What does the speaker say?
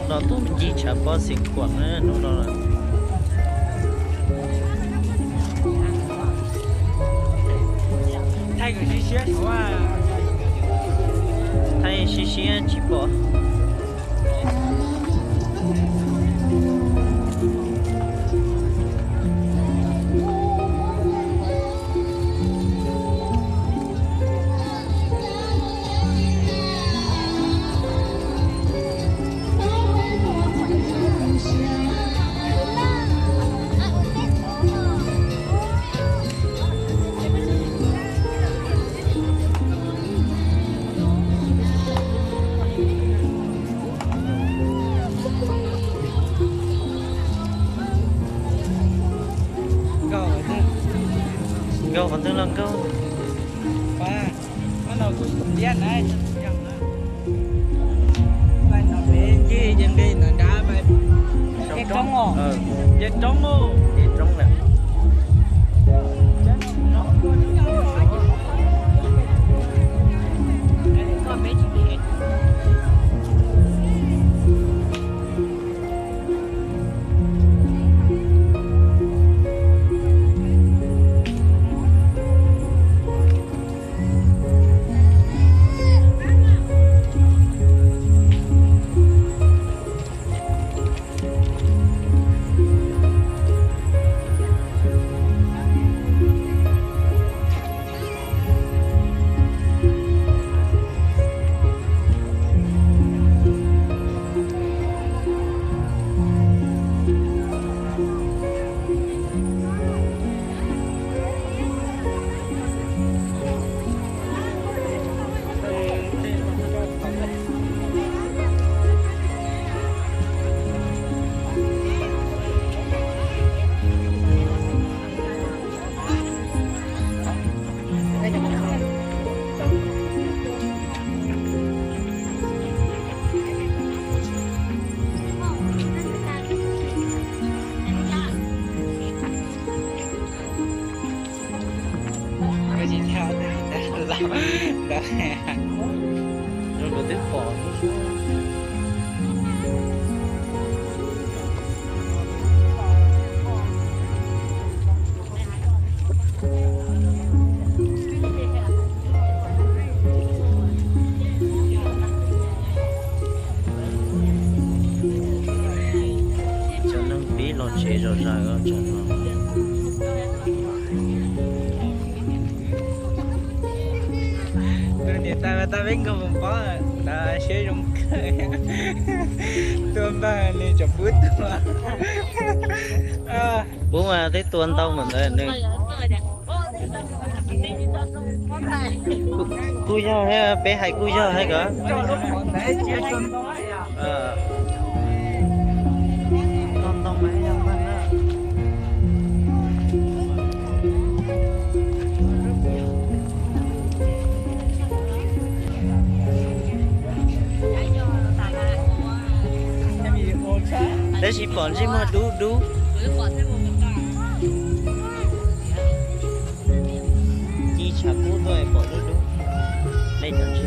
Los tub ncig tshav pob xim kuam na hnub no. Thaij siab siab tsis pom. Nkauj qhov twg los nkauj. Ces nqis ntawm nrad, ces roob, ces roob lawm. Nkawd twb pom. Cov neeg pib los tsev zom zaws os. Tus niam tais mas tab peb nkag mus paub, siab zoo kawg. Tua npawg nws tseem pub tua. Pub mas twb tua ntau mas ntawd nws. Kuj yog, peb hais kuj yog hais kom. Tab sis pom ntsej muag dub dub. Ci tshav kub tuaj pom dub dub. Nej cov ntshe